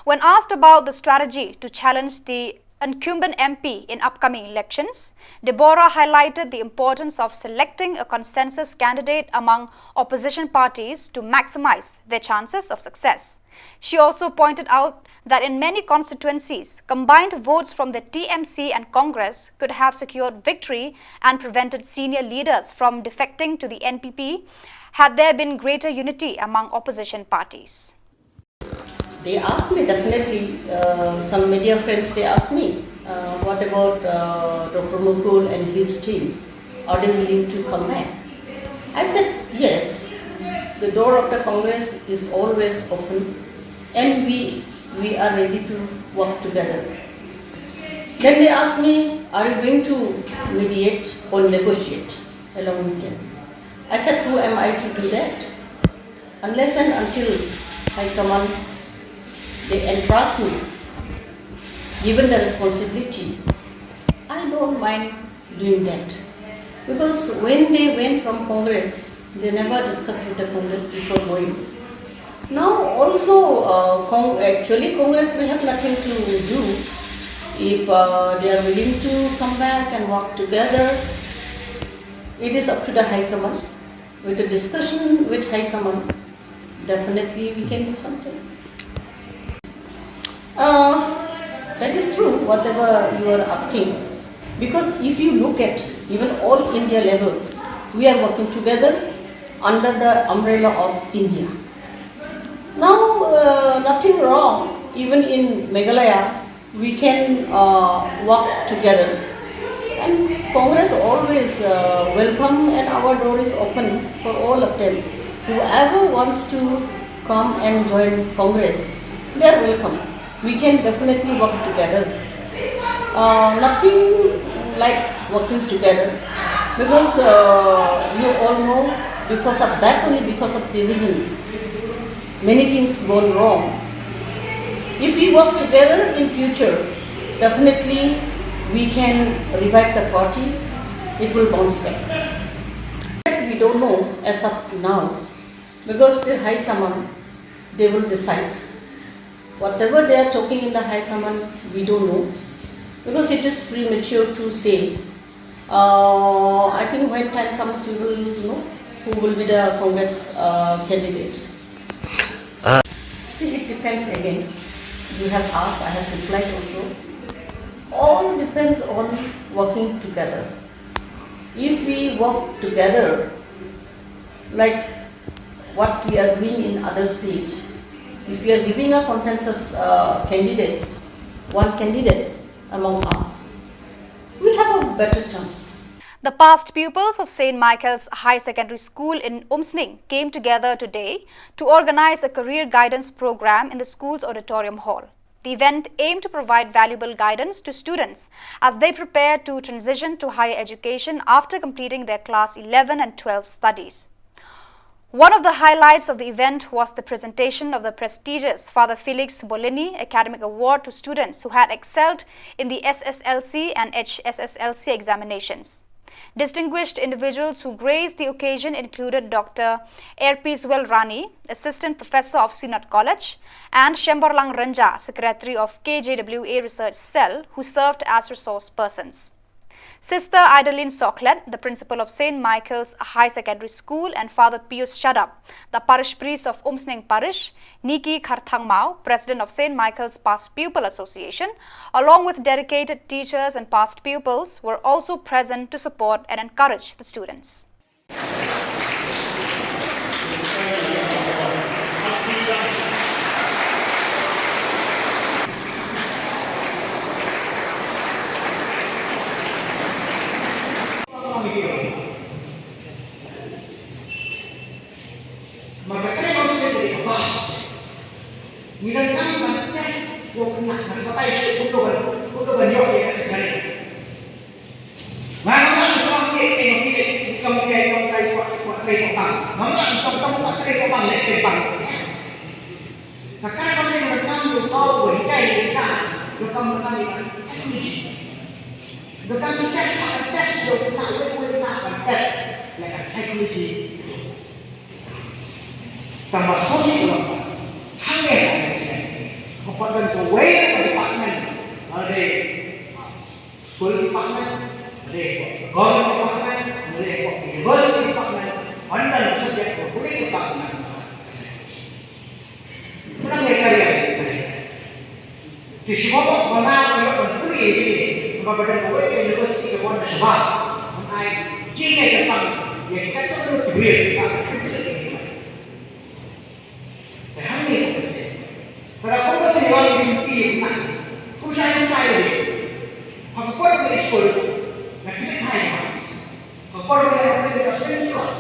When asked about the strategy to challenge the incumbent M P in upcoming elections, Deborah highlighted the importance of selecting a consensus candidate among opposition parties to maximize their chances of success. She also pointed out that in many constituencies, combined votes from the T M C and Congress could have secured victory and prevented senior leaders from defecting to the N P P had there been greater unity among opposition parties. They asked me, definitely, uh, some media friends, they asked me, uh, "What about, uh, Doctor Mukul and his team? Are they willing to come back?" I said, "Yes, the door of the Congress is always open, and we, we are ready to work together." Then they asked me, "Are you going to mediate or negotiate along with them?" I said, "Who am I to do that? Unless and until High Command, they entrust me, given the responsibility, I don't mind doing that." Because when they went from Congress, they never discussed with the Congress before going. Now also, uh, Cong- actually Congress, we have nothing to do. If, uh, they are willing to come back and work together, it is up to the High Command. With a discussion with High Command, definitely we can do something. Uh, that is true, whatever you are asking. Because if you look at even all India level, we are working together under the umbrella of India. Now, uh, nothing wrong, even in Meghalaya, we can, uh, work together. And Congress always, uh, welcome, and our door is open for all of them. Whoever wants to come and join Congress, they are welcome. We can definitely work together. Uh, nothing like working together, because, uh, you all know Because of that, only because of division, many things gone wrong. If we work together in future, definitely we can revive the party. It will bounce back. But we don't know as of now, because the high command, they will decide. Whatever they are talking in the high command, we don't know, because it is premature to say. Uh, I think when time comes, we will know who will be the Congress, uh, candidate. Ah. See, it depends again. You have asked, I have replied also. All depends on working together. If we work together, like what we are doing in other states, if we are giving a consensus, uh, candidate, one candidate among us, we have a better chance. The past pupils of Saint Michael's High Secondary School in Umsning came together today to organize a career guidance program in the school's auditorium hall. The event aimed to provide valuable guidance to students as they prepare to transition to higher education after completing their class eleven and twelve studies. One of the highlights of the event was the presentation of the prestigious Father Felix Boleni Academic Award to students who had excelled in the S S L C and H S S L C examinations. Distinguished individuals who graced the occasion included Doctor Erpizwel Rani, Assistant Professor of Synod College, and Shembarlang Renja, Secretary of K J W A Research Cell, who served as resource persons. Sister Idalin Soklet, the principal of Saint Michael's High Secondary School, and Father Pius Shadap, the parish priest of Umsning Parish, Niki Kharthangmao, president of Saint Michael's Past Pupil Association, along with dedicated teachers and past pupils, were also present to support and encourage the students. Marka kane ka state ka vast. Ngi dang tang ban test ïa u khynnah, nga sngewthuh shuh kumno ban, kumno ban ïoh ïa kane. Nga ngam lah ban shu ong ïa kane, ïa kane, ïa kane, ïa kane, ïa kane, ïa kane, ïa kane. Ngam lah ban shu ong ïa kane, ïa kane, ïa kane. Ka kane ka state ka dang tang ïa u paw uba hikai ïa kita, ïa ka, ïa ka psychology. Ïa ka test, ka test ïa u khynnah, ïa u khynnah ka test ïa ka psychology. Tang ba shisha u long ba hangne ha India, ka pat don kawei ka department, lada dei school department, lada dei government department, lada dei university department, ban don subject ba pule ka department. Mnang ïa ka ri ïa ka ri. Te shu ba ba na ka ïoh ban pule ïa kine, ba ba don kawei ka university ka wan na shabar ban ai jingïathuhpang ïa kita ki briew, kita ki briew. Te hangne ka pule. Para kumno te wan ki briew na. Kum shai kum shai ïa. Ha ka por ka skul na ki mai ha. Ka por ka ka spelling class.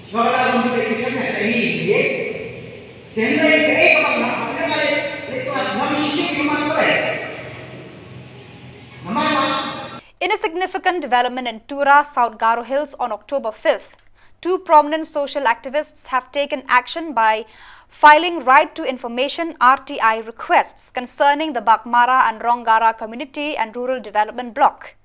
Shu ba la wan ki briew ki shai na ka hi ïa. In a significant development in Tura, South Garo Hills on October fifth, two prominent social activists have taken action by filing Right to Information, R T I, requests concerning the Baghmara and Rongara Community and Rural Development Block.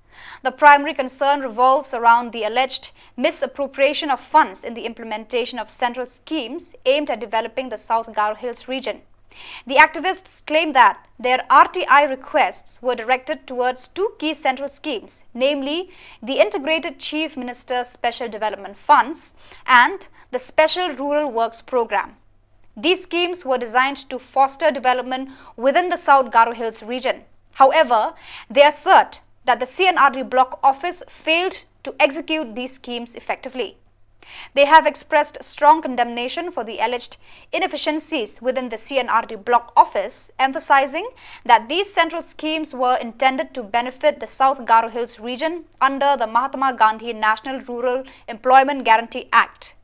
The primary concern revolves around the alleged misappropriation of funds in the implementation of central schemes aimed at developing the South Garo Hills region. The activists claim that their R T I requests were directed towards two key central schemes, namely the Integrated Chief Minister's Special Development Funds and the Special Rural Works Programme. These schemes were designed to foster development within the South Garo Hills region. However, they assert that the C and R D block office failed to execute these schemes effectively. They have expressed strong condemnation for the alleged inefficiencies within the C and R D block office, emphasizing that these central schemes were intended to benefit the South Garo Hills region under the Mahatma Gandhi National Rural Employment Guarantee Act.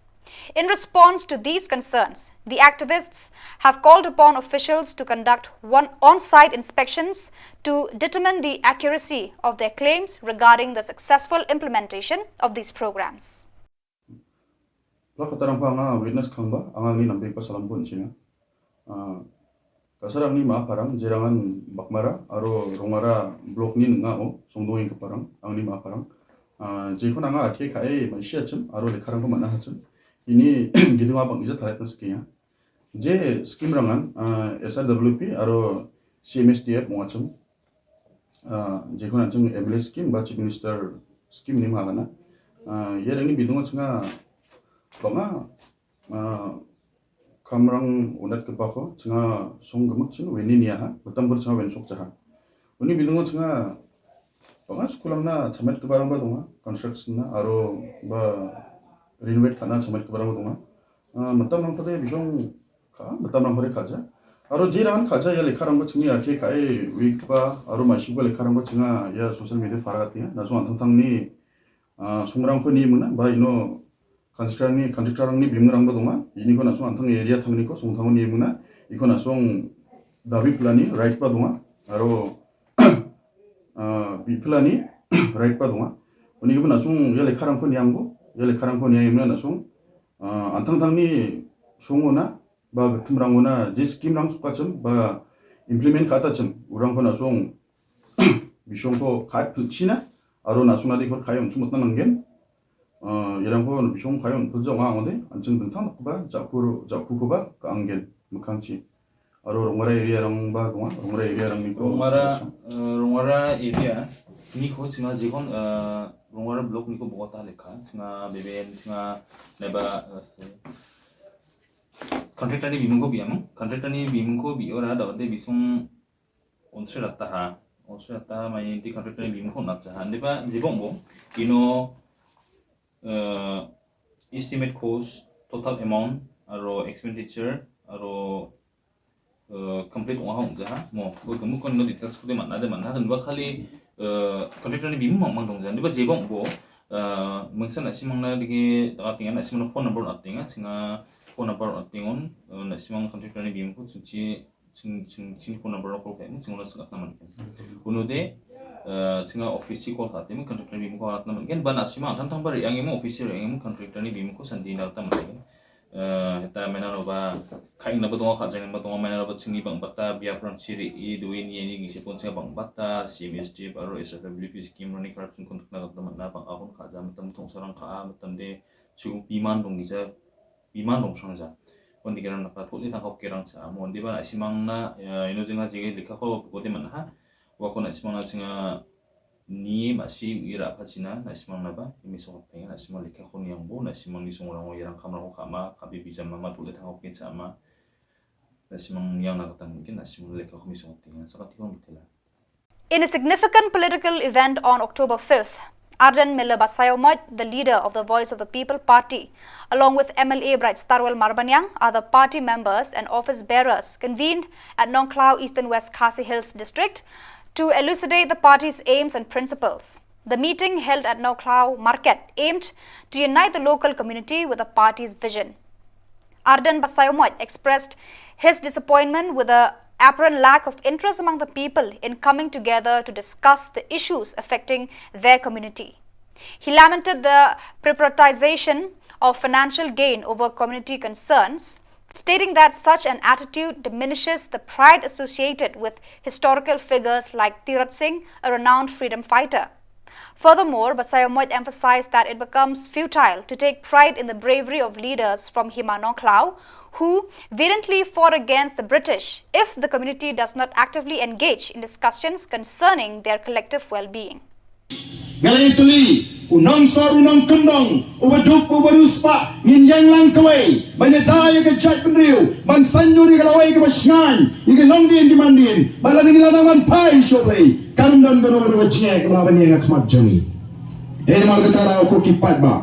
In response to these concerns, the activists have called upon officials to conduct one on-site inspections to determine the accuracy of their claims regarding the successful implementation of these programs. Pla kata rang pa nga witness khang ba, anga ni nambe pa salam pun chinga. Ah, kasar ang ni ma parang, jerang an bakmara, aro rongara blok ni nga o, songdong ing parang, ang ni ma parang. Ah, je khon anga athe ka e ma isi achim, aro lekharang ko mana hachim. Ini gidung abang ija tharet na skia. Je scheme rangan, ah, S R W P, aro C M S T F mo achim. Ah, je khon achim M L A scheme, ba Chief Minister scheme ni ma kana. Ah, ya rang ni bidung achim nga, banga, ah, kamrang unat ke bako, chunga song gemak chin, weni ni ha, betam ber chunga wen sok chaha. Uni bidung chunga, banga school ang na chamet ke barang ba dunga, construction na, aro ba renovate kana chamet ke barang ba dunga. Ah, betam rang pade bisong ka, betam rang pade kaja. Aro je rang kaja ya lekharang ba chungi ake ka e week ba, aro ma shi ba lekharang ba chunga ya social media fara katia, na so antang tang ni, ah, songrang ko ni muna, ba ino construction ni, construction ni bimrang ba dunga, ini ko na song antang area thang ni ko song thang ni muna, iko na song dabi pelani, right ba dunga, aro, ah, bi pelani, right ba dunga. Uni ko na song ya lekharang ko niang bo, ya lekharang ko niang muna na song, ah, antang tang ni song ona, ba themrang ona, je scheme rang sukachem, ba implement kata chem, urang ko na song, bisong ko kat china, aro na song na di ko kayon chumut na nanggen, Ah, yarang ko bishong khayon pujong ang de, anching dengthang ba, jakhu, jakhu ko ba, ka anggen, mekhang chi. Aro rongwara area rang ba, gwa, rongwara area rang ni ko. Rongwara, eh, rongwara area, ni ko singa jikon, eh, rongwara block ni ko bokota lekha, singa beben, singa neba, eh, contractor ni bimung ko biamang, contractor ni bimung ko bi ora da de bisong onsre rata ha, onsre rata ha mai di contractor ni bimung ko na cha ha, neba jibong bo, ino, eh, estimate cost, total amount, aro expenditure, aro, eh, complete ong ha ong ja ha, mo, bo gemu kon no details ko de man na de man ha, kan ba khali, eh, contractor ni bimung mang mang dong ja, neba jibong bo, eh, mengsa na simang na digi, daga tingan na simang na phone number na tingan, singa phone number na tingon, eh, na simang contractor ni bimung ko, sinchi, sing, sing, sing phone number ko kai, sing na singa naman kan. Kuno de, eh, singa office chi call kate, contractor ni bimung ko arat naman kan, ban asima, tan tang bari, ang imo office, ang imo contractor ni bimung ko sandi na ta man kan. Eh, ta mena no ba, kaing na ba tonga ka jang ba tonga mena no ba singi bang bata, bia pran chiri, i duin ye ni gisi pon singa bang bata, C M S T F, aro S R W P scheme, roni corruption conduct na ka ta man na bang ahun ka jang, tam tong sarang ka, tam de, chu piman dong gisa, piman dong sang ja. Kon di kerang na ka thot li tang hok kerang cha. Mo di ba na simang na, eh, ino jinga jige likha ko ko de man ha. Wa ko na simang na jinga ni ma si ira pa china, na simang na ba, mi song teng, na simang likha ko ni yang bo, na simang ni song rang yang kam rang ka ma, ka bi bi jam ma, ma thot li tang hok ke cha ma. Na simang yang na ka tang ke, na simang likha ko mi song teng, sa ka ti ko mi tela. In a significant political event on October fifth, Ardent Miller Basaiawmoit, the leader of the Voice of the People Party, along with M L A Brightstarwell Marbaniang, other party members and office bearers convened at Nongkhlaw, Eastern West Khasi Hills District, to elucidate the party's aims and principles. The meeting held at Nongkhlaw Market aimed to unite the local community with the party's vision. Ardent Basaiawmoit expressed his disappointment with the apparent lack of interest among the people in coming together to discuss the issues affecting their community. He lamented the prioritization of financial gain over community concerns, stating that such an attitude diminishes the pride associated with historical figures like Tirat Singh, a renowned freedom fighter. Furthermore, Basaiawmoit emphasized that it becomes futile to take pride in the bravery of leaders from Hima Nongkhlaw, who valiantly fought against the British, if the community does not actively engage in discussions concerning their collective well-being. Nga la ïatylli, u nongsor u nongkyndong, uba duk uba riewspah, ngin ïeng lang kawei ban ïada ïa ka jaitbynriew, ban saiñdur ïa ka lawei kaba shngaiñ, ïa ki longdien ki mandien, bad lada ngin la nang ban phai sha U Blei, kam don kano kano ka jingeh kaba lah ban ïeng ha khmat jong ngi. Ei namar kata, ko ki paidbah,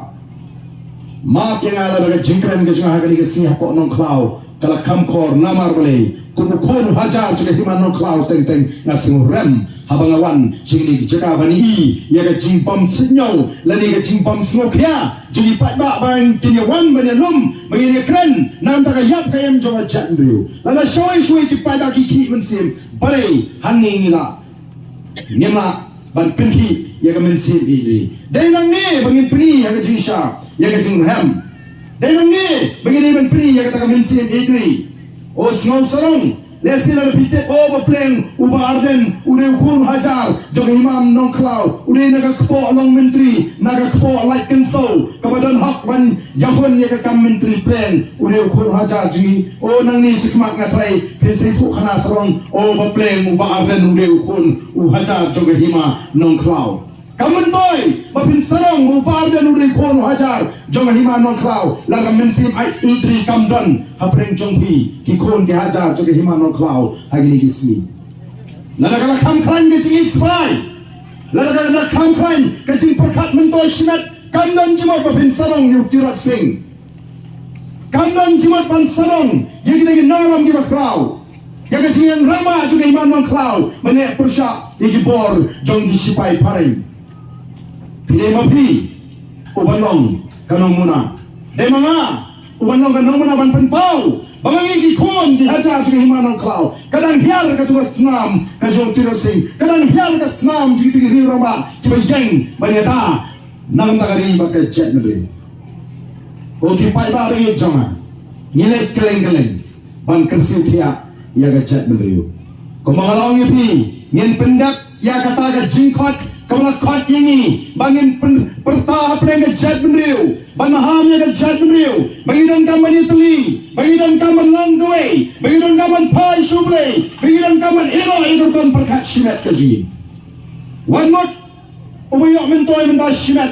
map ïa nga lada ka jingkren ka jong nga ha kane ka sngi hapoh Nongkhlaw ka la kham khor, namar balei, kum u khun u hajar jong ka Hima Nongkhlaw teng teng nga sngewrem haba nga wan sha kane ka jaka ban ïohi ïa ka jingbym sngewthuh lane ka jingbym sngewkhia jong ki paidbah ba kin ïa wan ban ïalum, ba ngin ïa kren na ka bynta ka ïap ka im jong ka jaitbynriew. Lada shawei shawei ki paidbah ki khih mynsiem, balei hangne ngi lah, ngim lah ban pynkhih ïa ka mynsiem ïa ki. Dei nangne ba ngin pyni ïa ka jingshai, ïa ka jingrhem. Dei nangne ba ngi dei ban pyni ïa kata ka mynsiem ïeit ri. O sngewsarong, lehse lada phi tip, o ba pleng, u Bah Ardent u dei u khun hajar jong ka hima Nongkhlaw, u dei na ka kpoh long myntri, na ka kpoh Laitkynshew kaba don hok ban ïahun ïa ka kam myntri pleng, u dei u khun hajar jong ngi. O nangne shakhmat nga tharai phin sa ïathuh khana sarong, o ba pleng, u Bah Ardent u dei u khun u hajar jong ka hima Nongkhlaw. Kam myntoi ba phin sarong ba u Bah Ardent u dei u khun u hajar jong ka hima Nongkhlaw, lada ka mynsiem ïeit ri kam don hapdeng jong phi ki khun ki hajar jong ka hima Nongkhlaw ha kine ki sngi. Lada ka la kham khlaiñ ka jingïeit spah, lada ka la kham khlaiñ ka jingpyrkhat myntoi shimet, kam don jingmut ba phin sarong ïa u Tirot Sing. Kam don jingmut ban sarong ïa kita ki nongïalam kiba khraw, ïa ka jingïalang rangbah jong ka hima Nongkhlaw ban ïa pyrshah ïa ki bor jong ki shipai phareng. Phi dei ma phi u ban long ka nongmuna. Dei ma nga u ban long ka nongmuna ban pynpaw ba ma ngi ki khun ki hajar jong ka hima Nongkhlaw, ka dang hiar katu ka snam ka jong u Tirot Sing, ka dang hiar ka snam jong kita ki riew rangbah kiba ïeng ban ïada na ka bynta ka ri bad ka jaitbynriew. Ko ki paidbah ba ïeit jong nga, ngi leit kylleng kylleng ban kyrsiew thiah ïa ka jaitbynriew. Kumba nga la ong ïa phi, ngin pyndep ïa kata ka jingkhot kaba la khot ïa ngi ba ngin pyn-, pyrta hapdeng ka jaitbynriew, ban maham ïa ka jaitbynriew, ba ngi donkam ban ïatylli, ba ngi donkam ban long duwai, ba ngi donkam ban phai sha U Blei, ba ngi donkam ban ïehnoh ïa ka rukom pyrkhat shimet ka jong ngi. Wat mut uba ïoh myntoi mynta shimet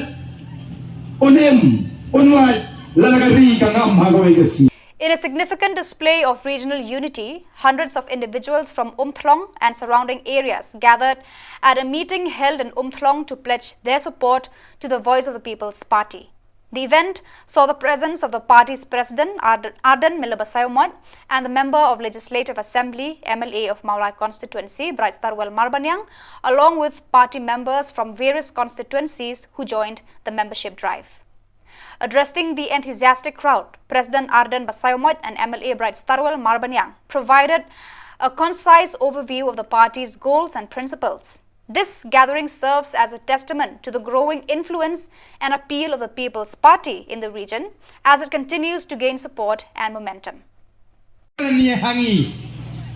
un im, un lait lada ka ri ka ngam ha kawei ka sngi. In a significant display of regional unity, hundreds of individuals from Umthlong and surrounding areas gathered at a meeting held in Umthlong to pledge their support to the Voice of the People's Party. The event saw the presence of the party's president, Ard-, Ardent Miller Basaiawmoit, and the Member of Legislative Assembly, M L A, of Mawlai constituency, Brightstarwell Marbaniang, along with party members from various constituencies who joined the membership drive. Addressing the enthusiastic crowd, President Ardent Basaiawmoit and M L A Brightstarwell Marbaniang provided a concise overview of the party's goals and principles. This gathering serves as a testament to the growing influence and appeal of the People's Party in the region as it continues to gain support and momentum. Kren ïa ha ngi.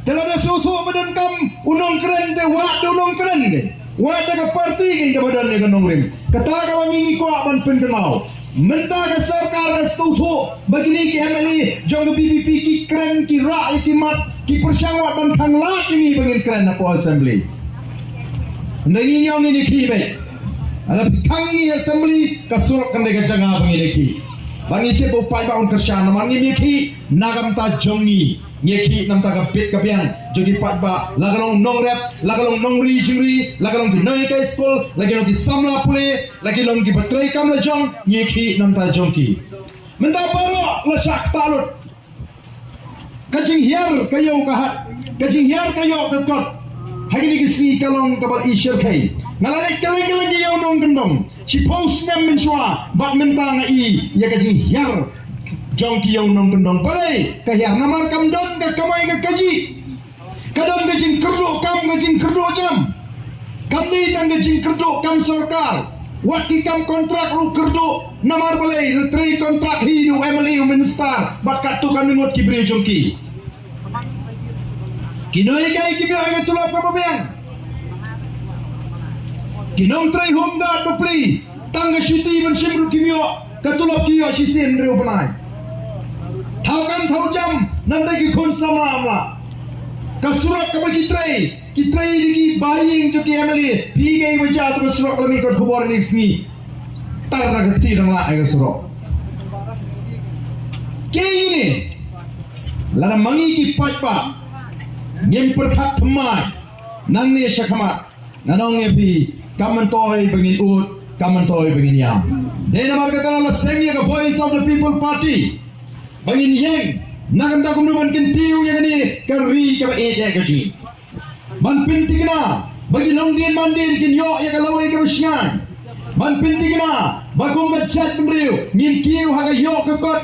Te lada sngewthuh ba donkam u nongkren te wad da u nongkren te. Wad da ka party kein kaba don ïa ka nongrim. Kata kaba ngi ngi kwah ban pynkynmaw. Mynta ka sorkar ka sngewthuh ba kine ki M L A jong ka V P P ki kren, ki rah ïa ki mat, ki pyrshang wad ban khang lad ïa ngi ba ngin kren hapoh assembly. Hynrei ngi ong ngin ïakhih beit. Lada phi khang ïa ngi ha assembly, ka surok kan dei ka jaka ba ngin ïakhih. Ba ngi tip ba u paidbah un kyrshan namar ngim ïakhih na ka bynta jong ngi. Ngi ïakhih na ka bynta ka bit ka biang jong ki paidbah, la ka long nongrep, la ka long nongri jingri, la ka long ki nonghikai skul, la ki long ki samla pule, la ki long kiba trei kam lajong, ngi ïakhih na ka bynta jong ki. Mynta baroh la shah ktah lut. Ka jinghiar ka ïew ka hat, ka jinghiar ka ïoh ka kot. Ha kine ki sngi ka long kaba i shyrkhei. Nga la leit kylleng kylleng ki ïew nongkyndong. Shiphew snem mynshuwa bad mynta nga i ïa ka jinghiar jong ki ïew nongkyndong. Balei ka hiar? Namar kam don ka kamai ka kajih. Ka don ka jingkyrduh kam, ka jingkyrduh jam. Kam dei tang ka jingkyrduh kam sorkar. Wat ki kam kontrak ruh kyrduh. Namar balei, la trei kontrak hi da u M L A, u minister bad katto katne ngut ki briew jong ki. Ki nonghikai kim ïoh ïa ka tulop kaba biang. Ki nongtrei home guard bapli, tang ka shuti ban shim ruh kim ïoh, ka tulop ki ïoh shisien hynriew bnai. Thaw kam thaw jam, nangta ki khun samla amla. Ka surok kaba ki trei, ki trei da ki bahaïing jong ki M L A, phi i kaei ba jia, to ka surok la mih kot khubor ïa kine ki sngi. Tar na ka kti dang lah ïa ka surok. Kaei ne, lada ma ngi ki paidbah ngim pyrkhat thymmai nangne shakhmat, ngan ong ïa phi, kam myntoi ba ngin ud, kam myntoi ba ngin ïam. Dei namar kata la seng ïa ka Voice of the People Party ba ngin ïeng na ka bynta kumno ban kyntiew ïa kane ka ri kaba ïeit ïa ka jong ngi. Ban pynthikna ba ki nongdien mandien kin ïoh ïa ka lawei kaba shngaiñ. Ban pynthikna ba kum ka jaitbynriew ngin kiew ha ka ïoh ka kot.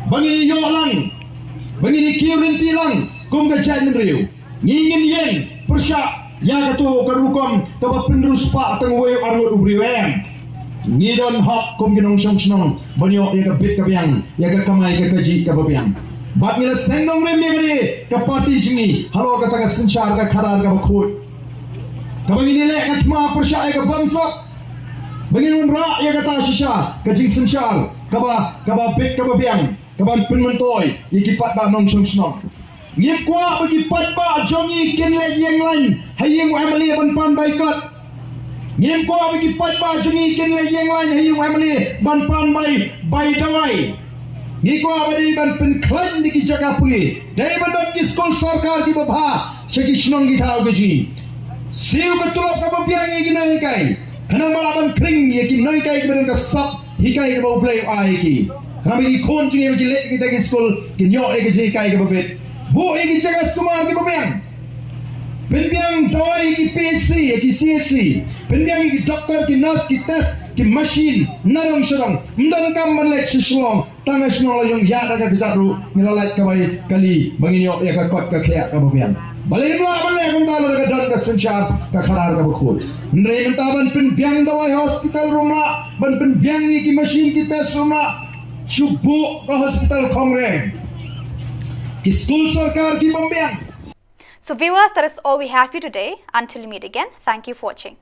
Ba ngin ïoh lang, ba ngin kiew ryntih lang kum ka jaitbynriew. Ngi ngin ïeng pyrshah ïa kato ka rukom kaba pynriewspah tang uwei u arngut u briew, em. Ngi don hok kum ki nongshong shnong ban ïoh ïa ka bit ka biang, ïa ka kamai ka kajih kaba biang. Bad ngi la seng nongrim ïa kane ka party jong ngi halor kata ka synshar ka khadar kaba khuid. Kaba ngin ïaleh ka thma pyrshah ïa ka bamsap, ba ngin wanrah ïa kata shisha ka jingsynshar kaba, kaba bit kaba biang, kaban pynmyntoi ïa ki paidbah nongshong shnong. Ngim kwah ba ki paidbah jong ngi kin leit ïeng lain ha ïing u MLA ban pan bai kot. Ngim kwah ba ki paidbah jong ngi kin leit ïeng lain ha ïing u MLA ban pan bai, bai dawai. Ngi kwah ba dei ban pynkhlaiñ da ki jaka pule, dei ban don ki skul sorkar kiba bha sha ki shnong ki thaw ka jong ngi. Siew ka tulop kaba biang ïa ki nonghikai, khnang ba lah ban khring ïa ki nonghikai kiba don ka sap hikai kaba U Blei u ai ïa ki. Khnang ba ki khun jong ngi ba ki leit kita ki skul kin ïoh ïa ka jinghikai kaba bit. Buh ïa ki jaka sumar kiba biang. Pynbiang dawai ïa ki PHC, ïa ki CHC. Pynbiang ïa ki doktor, ki nurse, ki test, ki machine, nadong shadong. Ym donkam ban leit sha Shillong, tang ha shnong la jong ïa ka kjat ruh ngi la lait kawei kali ba ngin ïoh ïa ka kot ka khiah kaba biang. Balei ym lah ban leh kumta lada ka don ka synshar ka khadar kaba khuid? Hynrei mynta ban pynbiang dawai hospital ruh ym lah, ban pynbiang ïa ki machine ki test ruh ym lah. Shu buh ka hospital khongren, ki skul sorkar ki bym biang. So viewers, that is all we have for you today. Until we meet again, thank you for watching.